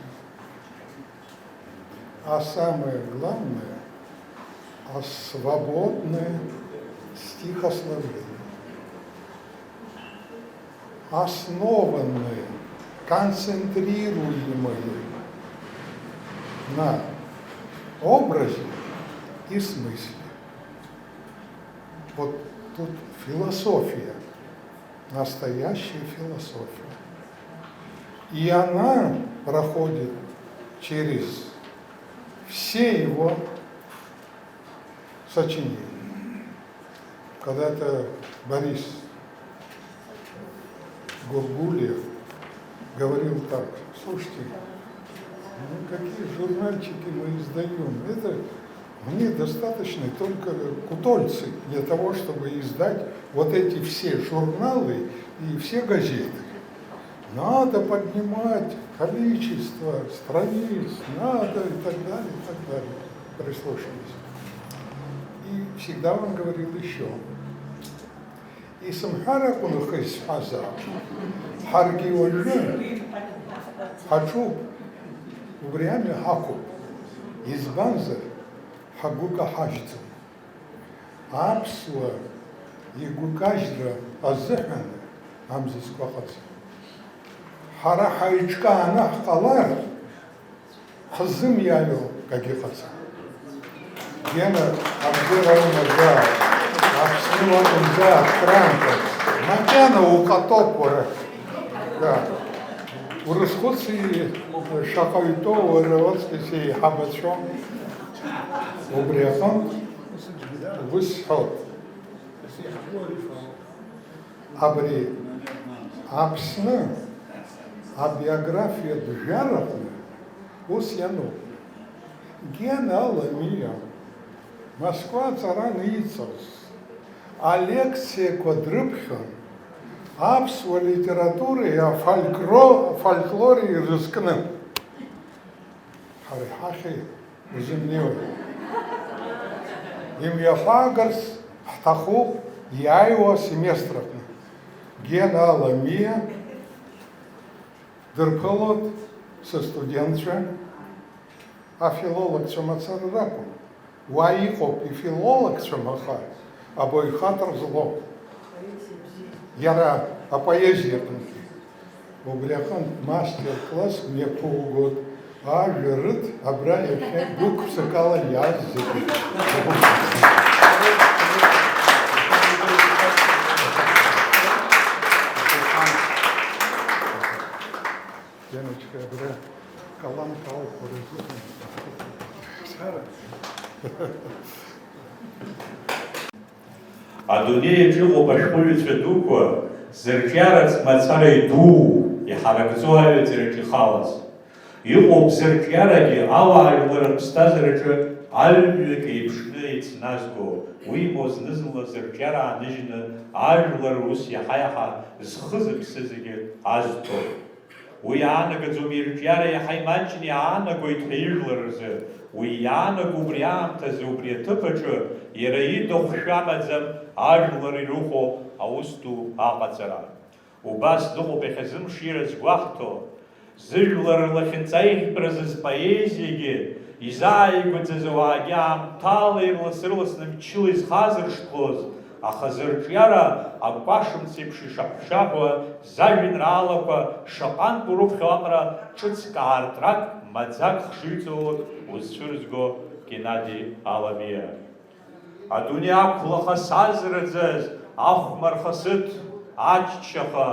А самое главное, а свободное стихосложение, основанное, концентрируемое на образе и смысле. Вот тут философия, настоящая философия. И она проходит через все его сочинения. Когда-то Борис Гургулиев говорил так: «Слушайте, ну какие журнальчики мы издаём? Это мне достаточно только кутольцы для того, чтобы издать вот эти все журналы и все газеты. Надо поднимать количество страниц, надо», и так далее, и так далее. Прислушались. И всегда он говорил ещё: «Исымҳәар акәын ухы исҳәазар. Ҳаргьы уажәы ҳаҿуп, убри амҩа ҳақәуп. Избанзар, ҳагәы каҳажьӡом. Аԥсуа игәыкажьра азыҳәан амзызқәа ыҟаӡам. Ҳара ҳаиҿкааны ҳҟалар, ҳзымиааиуа акгьы ыҟаӡам». Гена, абзиара умазааит, Аԥсны уакәымзааит, Франко, макьана уҟатоуп уара. Да. Урызхәыци, шаҟаҩ итәоу уара уаҵкыс еиҳабацәоу. Убри аҟынтә ус сҳәоит. Абри Аԥсны абиографиатә жәар аҟны ус иануп. Гена Аламиа Москва аҵара аниҵоз, алекциақәа дрыԥхьон аԥсуа литературеи афолькло-, афольклори ирызкны. Ҳара иҳахьи узымнеиуа. Имҩаԥаагарц ҳҭахуп иааиуа асеместр аҟны. Гена Аламиа дырԥылоит сыстудентцәа, афилологцәа мацара ракәым. Уа иҟоуп ифилологцәам, аха абаҩхатәра злоу. Иара апоезиа аҟынгьы. Убри аҟынтә мастер-класс мҩаԥугоит. Ажәа рыҭ, абра иахьа гәык-ԥсыкала иааз зегьы. Леночка, абра калам калхәара. Адунеи аҿы иҟоуп ашәҟәыҩҩцәа дуқәа, зырҿиаратә мацара идуу, иҳаракӡоу аҩаӡараҿ ихалаз. Иҟоуп зырҿиарагьы ауаажәлар рыԥсҭазаараҿы аҩ-мҩак еиԥшны еицназго, уимоу зны-зынла зырҿиара ааныжьны ажәлар рус иаҳа-иаҳа зхы-зыԥсы зегьы азҭо. Уи иаанагаӡом ирҿиара иаҳа имаҷны иаанагоит ҳәа ижәлар рзы, уи иаанаго убри аамҭазы убри аҭыԥ аҿы иара ида хәшәы амаӡам ажәлар ирыхәо аус ду аҟаҵара. Убас дыҟоуп иахьазымшира згәаҳҭо, зыжәлар рлахьынҵа ихьтәразы зпоезиагьы, изааигәаӡаз ауаагьы аамҭала ирлас-ырласны мчыла изхазыршҭлоз, аха зырҿиара акәашамц еиԥш ишаҳәшаҳәуа зажәеинраалақәа шаҟантә урыԥхьо аҟара ҿыцк аартрак, маӡак хшыҩҵалак узцәырызго Геннади Аламиа. Адунеи ақәлаха сазраӡаз ахәмарха сыҭ, аччаха,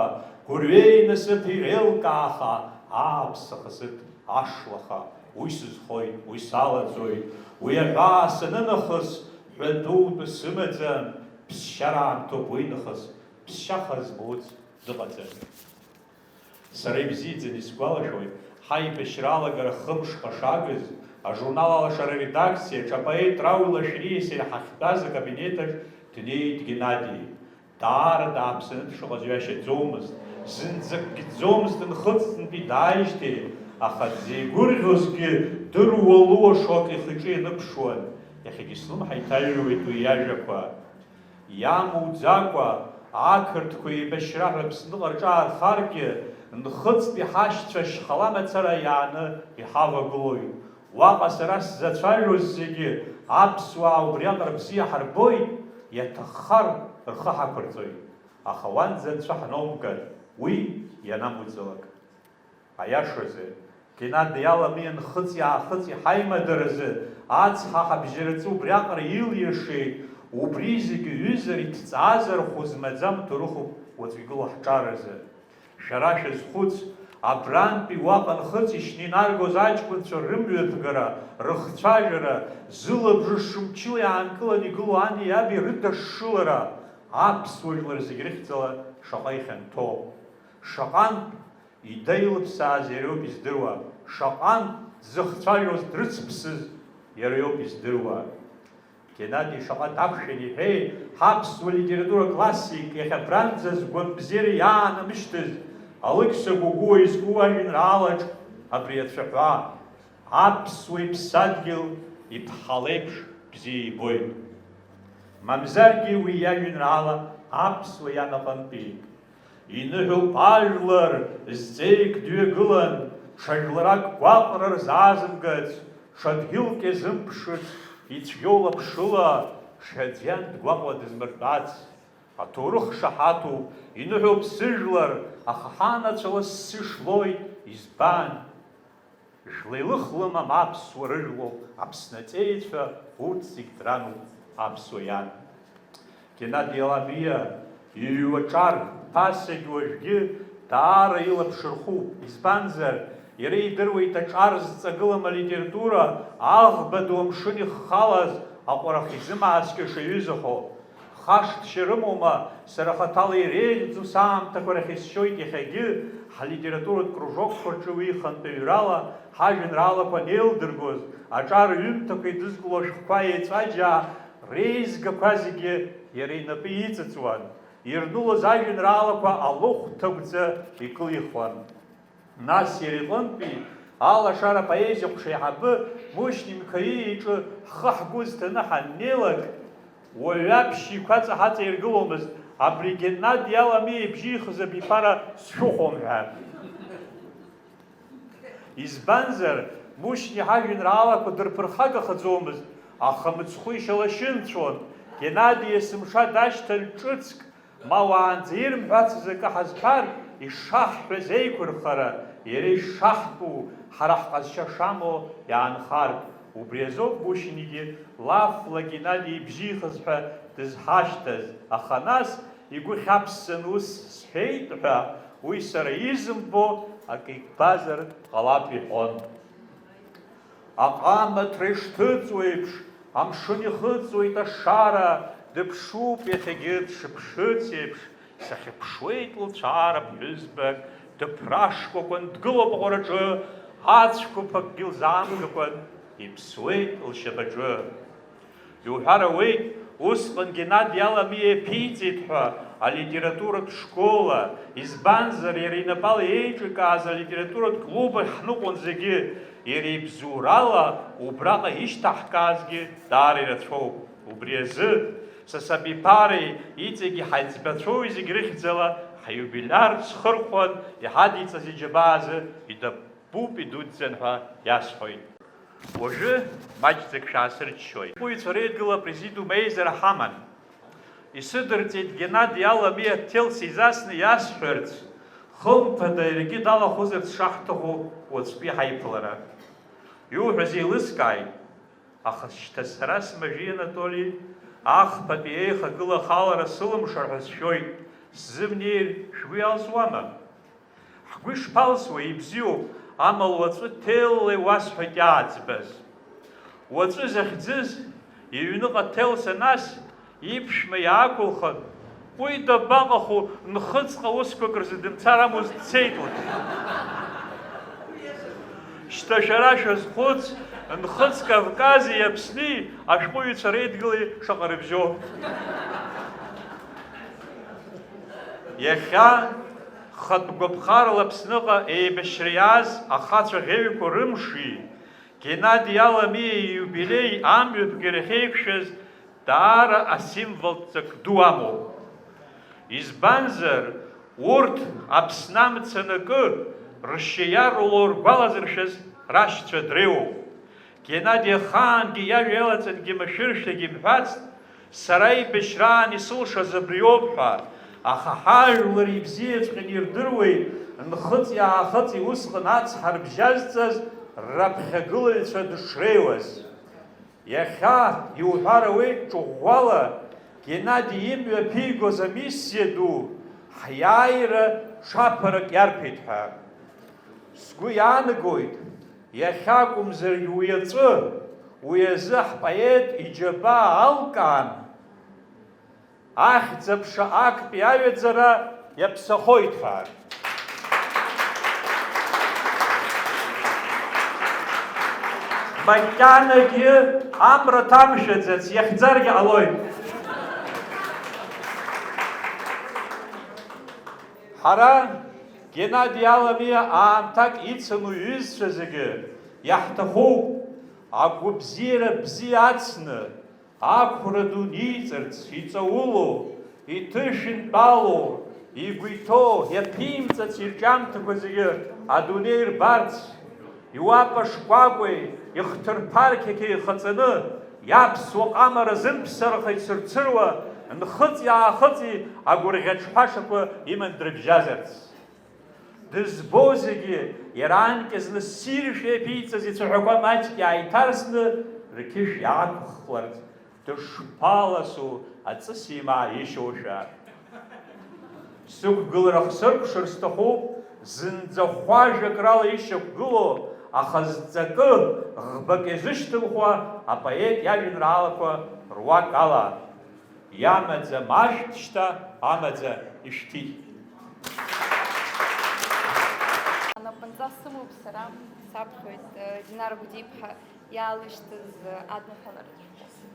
гәырҩеи насыԥи реилкааха, ааԥсаха сыҭ, ашлаха, уи сызхоит, уи салаӡоит, уи аҳәаа санынахыс, ҳәатәутәы сымаӡам, ԥсшьара аамҭоуп уи нахыс, ԥсшьаха змоуц дыҟаӡам. Сара ибзиаӡаны исгәалашәоит, ҳаибашьра алагара хымшҟа шагыз, ажурнал Алашара аредакциаҿ апоет Рауль Лашәриа сареи ҳахьтәаз акабинет аҿ днеит Геннади. Даара дааԥсаны дшыҟаз ҩашьаӡомызт, зынӡакгьы дӡомызт нхыҵынтәи дааижьҭеи, аха дзеигәырӷьозгьы дыруа-луашо акы ихы-иҿы ианыԥшуан, иахьагьы слымҳа иҭажәуеит уи иажәақәа. Иамуӡакәа, ақырҭқәа еибашьра ҳәа Аԥсныҟа рҿаархаргьы, нхыҵтәи ҳашьцәа шьхала мацара иааны иҳавагылоит. Уаҟа сара сзацәажәоз зегьы аԥсуаа убриаҟара бзиа ҳарбоит, иаҭаххар, рхы ҳақәырҵоит. Аха уанӡа анцәа ҳномгар, уи ианамуӡалак. Аиашазы, Геннади Аламиа нхыҵи-аахыҵи ҳаимадаразы ацҳа ҳабжьараҵы убриаҟара илиршеит, убри зегьы ҩызар, иҭҵаазар хәы змаӡам ҭоурыхуп уаҵәы игылоу ҳҿар азы. Шәара шәазхәыц, абрантәи уаҟа нхыҵ ишьны инаргоз аҷкәынцәа рымҩаԥгара, рыхцәажәара, зылабжыш мчыла иаанкыланы игылоу ани иаби рыдашшылара аԥсуа жәлар зегь рыхьӡала шаҟа ихьанҭоу! Шаҟантә Ида илыԥсааз иара иоуп издыруа, шаҟантә дзыхцәажәоз дрыцԥсыз иара иоуп издыруа. Геннади шаҟа дақәшәан иҳәеи, ҳаԥсуа литература классик, иахьа абранӡа згәамбзиара иаанамышьҭыз, Алықьса Гәыгәуа изку ажәеинраалаҿ абри ацәаҳәа, аԥсуа иԥсадгьыл иԥҳа леиԥш бзиа ибоит. Мамзаргьы уи иажәеинраала аԥсуа ианаҟынтәи. Иныҳәоуп ажәлар, зҵеик дҩагылан, ҽа жәларак гәаҟра рзаазымгац, ҽа дгьылк иазымԥшыц, ицәгьоу лаԥшыла, ҽаӡәы иан дгәаҟуа дызмыртәац. Аҭоурых шаҳаҭуп, иныҳәоуп сыжәлар, аха ҳанацәа лассы шлоит, избан? Жәлеилых лымам аԥсуа рыжәлоуп, Аԥсны аҵеицәа, урҭ зегь дрануп аԥсуа иан. Геннади Аламиа иҩуа ҿар, ԥасагь уажәгьы даара илаԥш рхуп, избанзар, иара идыруеит аҿар зҵагылам алитература аӷба ду амшын иххалаз аҟәарах изымааскьаша иҩызахо. Хашҭшьа рымоума, сара хаҭала иреиӷьӡоу саамҭақәа рахь исшьоит иахьагьы, ҳлитературатә кружокқәа рҿы уи ихантәаҩрала ҳажәеинраалақәа анеилдыргоз, аҿар ҩымҭақәа идызкыло ашәҟәқәа еиҵәаџьаа реизгақәа зегьы иара инапы иҵыҵуан, ирнылоз ажәеинраалақәа алыхәҭагәӡа икылихуан. Нас иара иҟынтәи алашара апоезиа ҟәша аиҳабы Мушьни Мқаииа иҿы ҳхы-ҳгәы зҭаны ҳаннеилак, Уаҩаԥшь иқәаҵа ҳаҵаиргыломызт, абри Геннади Аламиа ибжьихыз абиԥара сшәыхәом ҳәа. Избанзар, Мушьни ҳажәеинраалақәа дырԥырхагахаӡомызт, аха мыцхәы ишьалашьынцәон, Геннади есымша дашьҭан ҿыцк, ма уаанӡа ирымҳәацыз акы ҳазҳәар, ишаҳҳәаз еиқәырхара, иара ишаҳтәу, ҳара ҳҟазшьа шамоу иаанхартә. Убри азоуп Мушьнигьы лафла Геннади ибжьихыз ҳәа дызҳашьҭаз, аха нас, игәы хьаԥссан ус сҳәеит ҳәа, уи сара изымбо акы иббазар ҟалап иҳәон. Аҟамаҭра ишҭыҵуеиԥш, амшын ихыҵуеит ашара, дыԥшуп иахьагьы дшыԥшыц еиԥш, сахьыԥшуеит лцәаара ԥҳәызбак, дыԥрашкәакәан дгылоуп аҟәараҿы, ацәқәырԥ акгьы лзаамгакәан, иԥсуеит лшьапаҿы. Иуҳәар ауеит, усҟан Геннади Аламиа иаԥиҵеит ҳәа алитературатә школа, избанзар, иара инапала еиҿкааз алитературатә клуб ахь ҳныҟәон зегьы, иара ибзоурала убраҟа ишьҭаҳкаазгьы даара ирацәоуп. Убри азы, са сабиԥареи иҵегьы ҳаиҵбацәоуи зегь рыхьӡала ҳиубилиар схырхәан иҳадиҵаз иџьабаа азы идаппуп идуӡӡан ҳәа иасҳәоит. Уажәы маҷӡак шәаасырччоит. Ашәҟәыҩҩцәа реидгыла апрезидиум аизара ҳаман. Исыдырҵеит Геннади Аламиа аҭел сизасны иасҳәарц, хымԥада иаргьы далахәызарц шаҳҭаху уаҵәтәи ҳаиԥылара. Иуҳәаз еилыскааит, аха шьҭа сара смажәи, Анатоли, ахԥатәи еихагыла ахалара сылымшар ҳәа сшәоит, сзымнеир шәгәы иалсуама? Ҳгәы ишԥалсуа, ибзиоуп, амала уаҵәы ҭелла иуасҳәоит иааӡбаз. Уаҵәы захьӡыз, иҩныҟа ҭелса нас, иԥшәма иаақәылхын, уи дабаҟаху, нхыҵҟа усқәак рзы дымцар амуз дцеит лыԥшәма. Шьҭа шәара шәазхәыц, нхыҵ Кавкази Аԥсни ашәҟәыҩҩцәа реидгылеи шаҟа рыбжьоу. Иахьа хатә гәаԥхарала Аԥсныҟа еибашьра иааз ахацәа ӷьеҩқәа рымши, Геннади Аламиа ииубилеи амҩаԥгара ахьеиқәшәаз даара асимволтә ҵак ду амоуп. Избанзар, урҭ Аԥсны амца анакы, ршьа иаруло ргәалазыршәаз рашьцәа дреиуоуп. Геннади ахаангьы иажәа иалаҵангьы машәыршәагьы имҳәацт, сара аибашьраан исылшаз абриоуп ҳәа, аха ҳажәлар ибзиаҵәҟьаны ирдыруеит, нхыҵи-аахыҵи усҟан ацҳа рыбжьазҵаз раԥхьагылаҩцәа дышреиуаз. Иахьа иуҳәар ауеит ҿыӷәӷәала Геннади имҩаԥигоз амиссиа ду ҳиааира ҽаԥарак иарҭеит ҳәа. Сгәы иаанагоит, иахьакәымзаргьы уи аҵәы, уи азы ҳпоет иџьабаа алкаан, ахьӡ-аԥша актәи аҩаӡара иаԥсахоит ҳәа. Макьанагьы амра ҭамшәаӡац, иахьӡаргьы ҟалоит. Ҳара Геннади Аламиа аамҭак ицын уи иҩызцәа зегьы иаҳҭахуп, агәабзиара бзиа ацны, ақәра ду ниҵарц иҵаулоу, иҭышәынтәалоу, игәы иҭоу, иаԥимҵац ирҿиамҭақәа зегьы адунеи ирбарц, иуапа шкәакәеи ихҭырԥа рқьақьеи ихаҵаны, иаԥсуа ҟама разымԥсараха ицырцыруа, нхыҵи-аахыҵи агәырӷьаҿҳәашақәа иман дрыбжьазарц. Дызбо зегьы, иара анкьа зны ссиршәа иаԥиҵаз ицәаҳәақәа маҷк иааиҭарсны, рқьышә иаақәхларц, дышԥаласу аҵыс имаа ишьоушәа! Сықәгылара хсыркәшар сҭахуп, зынӡа хәажәак рала ишьақәгылоу, аха зҵакы ӷбак иазышьҭымхуа апоет иажәеинраалақәа руак ала. Иамаӡам ашәҭ шьҭа, амаӡа ишәҭит. Анапынҵа сымоуп сара, саԥхьоит, э, Динара Гәдиԥҳа иаалышьҭыз, э, адныҳәаларатә шәҟәы.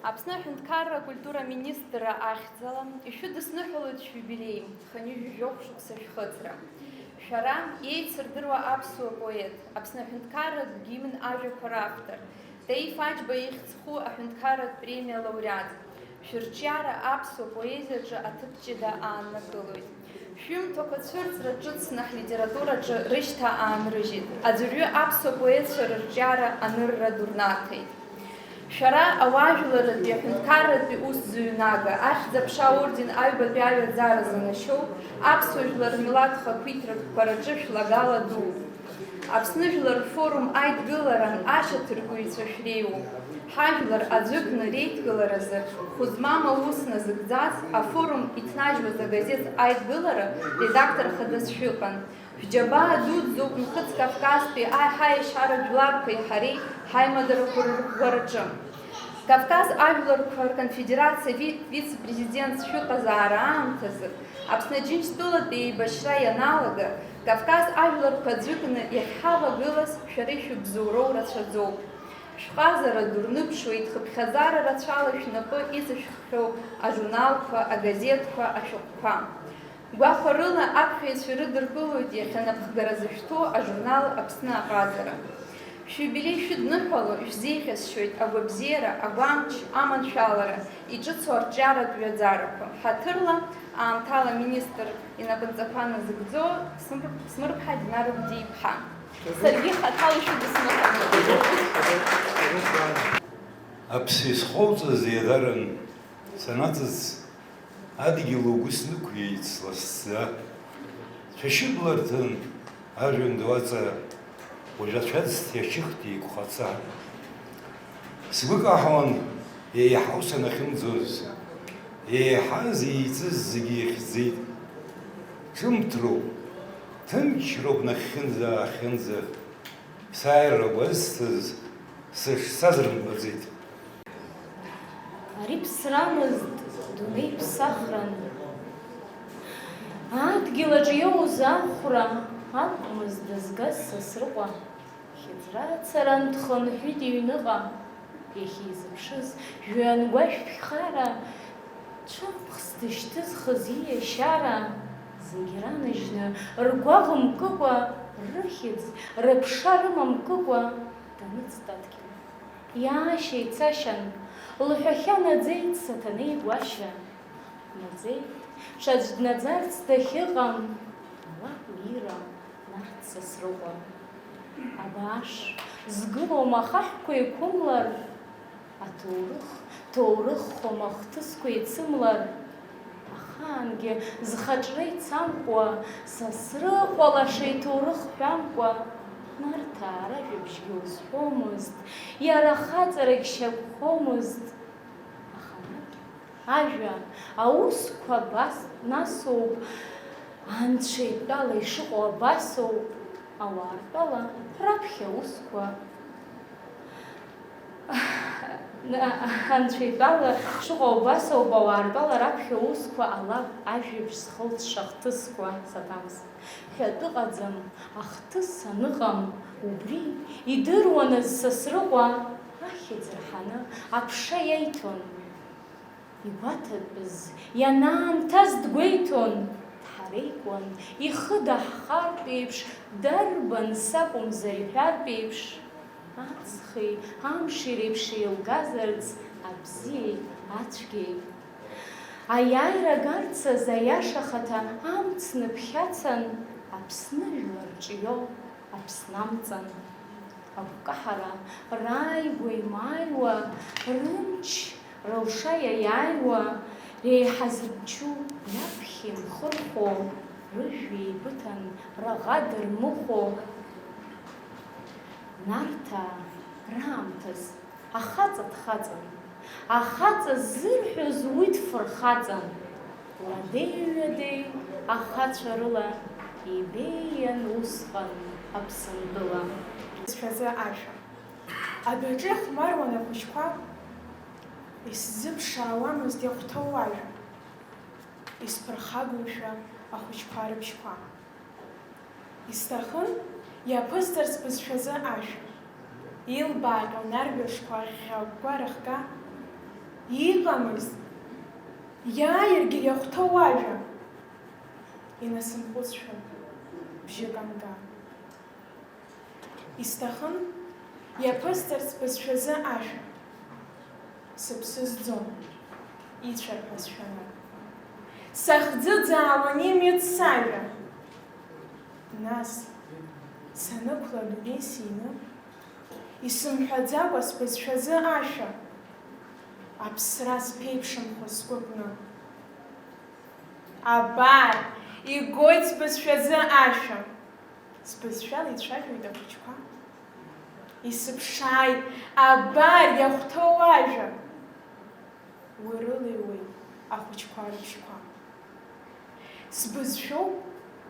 Аԥсны аҳәынҭқарра акультура аминистрра ахьӡала ишәыдысныҳәалоит шәиубилеи, хынҩажәижәохә шықәса шәхыҵра. Шәара еицырдыруа аԥсуа поет, Аԥсны аҳәынҭқарратә гимн ажәақәа равтор, Таиф Аџьба ихьӡ зху аҳәынҭқарратә премиа лауреат, шәырҿиара аԥсуа поезиаҿы аҭыԥ ҷыда ааннакылоит. Шәҩымҭақәа цәырҵра ҿыцны ҳлитератураҿы рышьҭа аанрыжьит, аӡәырҩы аԥсуа поетцәа рырҿиара анырра ду рнаҭеит. Шәара ауаажәларратәи аҳәынҭқарратәи ус зыҩнага, Ахьӡ-аԥша аорден аҩбатәи аҩаӡара занашьоу, аԥсуа жәлар рмилаҭ хақәиҭрақәа рҿы шәлагала дууп. Аԥсны Жәлар рфорум аидгыларан ашьаҭаркыҩцәа шәреиуоуп. Ҳажәлар аӡәыкны реидгыларазы хәы змам аус назыгӡаз, афорум иҭнажьуаз агазеҭ Аидгылара редактор хадас шәыҟан. Шәџьабаа дуӡӡоуп Нхыҵ Кавказтәи аиҳаишьара жәларқәеи ҳареи ҳаимадарақәа рырӷәӷәараҿы. Кавказ ажәларқәа рконфедерациа ви-, вице-президент шәыҟазаара аамҭазы, Аԥсны Џьынџьтәылатәи еибашьра ианалага, Кавказ ажәларқәа аӡәыкны иахьҳавагылаз шәара ишәыбзоуроу рацәаӡоуп. Шәҟазара ду рныԥшуеит хыԥхьаӡара рацәала шәнапы иҵышәххьоу ажурналқәа, агазеҭқәа, ашәҟәқәа. Гәахәарыла аԥхьаҩцәа ирыдыркылоит иахьа напхгара зышәҭоу ажурнал Аԥсны аҟазара. Шәиубилеи шәыдныҳәало шәзеиӷьасшьоит агәабзиара, агәамч, аманшәалара, иҿыцу арҿиаратә ҩаӡарақәа. Ҳаҭырла, аамҭала министр инапынҵақәа назыгӡо Смыр-, Смырԥҳа Динар Гәдиԥҳа. Саргьы хаҭала шәыдысныҳәалоит. Аԥсы исхоуҵаз иадаран санаҵыҵ, адгьыл угәы снықәиеит сласӡа. Цәашьыбларҭан ажәҩан ду аҵа, уажә ацәаӡҭи ачыхти еиқәхаца. Сгәы каҳауан еиҳау санахьымӡоз, еиҳаз еиҵыз зегьы ихьӡеит. Ҿымҭроуп, ҭынчроуп нахьхьынӡа-аахьынӡа, сааира гәазҭаз сышцаз рымбаӡеит. Ари ԥсрамызт, дунеи ԥсахран. Адгьыл аҿы иоуз ахәра акәмызт дызгаз Сасрыҟәа. Хьыӡрацаран дхынҳәит иҩныҟа. Иахьизыԥшыз жәҩангәашә ԥхьхара, цәымӷс дышьҭызхыз ииашьара, зегь раныжьны, ргәаӷ мкыкәа, рыхьӡ, рыԥша рымамкыкәа, даныҵт адгьыл. Иаашьа ицашьан, лҳәахьа наӡеит Саҭанеи Гәашьа. Наӡеит, ҽаӡә днаӡарц дахьыҟам, алакә иира Нарҭ Сасрыҟәа. Абааш згылоу ахаҳәқәа еиқәымлар, аҭоурых ҭоурыххом ахҭысқәа еицымлар, ахаангьы зхаҿра ицамкәа, Сасрыҟәа лаша иҭоурых ҳәамкәа, Нарҭаа ражәабжьгьы узҳәомызт, иара ахаҵарагь шьақәхомызт. Аха наҟ Ажәа, аусқәа абас насоуп, анцәа итәала ишыҟоу абасоуп, ауаа ртәала раԥхьа аусқәа, анцәа итәала ишыҟоу абасоуп, ауаа ртәала раԥхьа аусқәа ҟалап, ажәабжь зхылҵша ахҭысқәа саҭамыз. Ҳәатәы ыҟаӡам, ахҭыс аныҟам, убри идыруаныз Сасрыҟәа ахьӡ рҳаны аԥша иаиҭон. Игәаҭатәыз ианаамҭаз дгәеиҭон, дҳареикуан, ихы даҳхартә еиԥш, дарбан сакәымзар иҳәартә еиԥш, аҵхи амши реиԥш еилгазарц абзиеи ацәгьеи. Аиааира гарцаз аиаша ахаҭа амц ныԥхьацан, Аԥсны жәлар ҿио Аԥсны амҵан. Агәкаҳара рааигәа имааиуа, рымч, рылша иаиааиуа, реиҳа зымчу иаԥхьа имхырхәо, рыжәҩа еибыҭан раӷа дырмыхәо, Нарҭаа раамҭаз ахаҵа дхаҵан, ахаҵа ззырҳәоз уи дфырхаҵан, ладеи-ҩадеи ахацәа рыла ибеиан усҟан Аԥсынтәыла. Сцәазы ашәа. Адәаҿы ихәмаруан ахәыҷқәа, исзыԥшаауамызт иахәҭоу ажәа, исԥырхагоушәа ахәыҷқәа рыбжьқәа. Исҭахын иаԥысҵарц бызшәазы ашәа, илбааҟьон арҩашқәа ӷьӷьа-гәгәа рыхга, иҟамызт, иааиргьы иахәҭоу ажәа, инасымхәыцшәан бжьык анга. Исҭахын Иаԥысҵарц бызшәазы ашәа. Сыԥсы зӡом, ицәар ҳәа сшәаны. Сахӡыӡаауан имҩац сажәа. Нас, санықәла адунеи сины, исымҳәаӡакәа сбызшәазы ашәа. Аԥсра сԥеиԥшымхо сгәы кны. Абар, игоит сбызшәазы ашәа. Сбызшәала ицәажәоит ахәыҷқәа. Исыԥшааит, абар, иахәҭоу ажәа. Урылеиуеит ахәыҷқәа рыбжьқәа. Сбызшәоуп,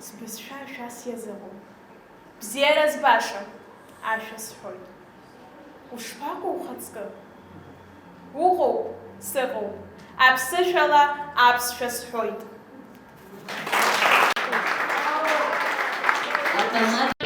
сбызшәа ашәас иазыҟоуп. Бзиара збаша, ашәа сҳәоит. Ушԥаҟоу ухаҵкы? Уҟоуп, сыҟоуп. Аԥсышәала аԥсшәа сҳәоит. Автомат.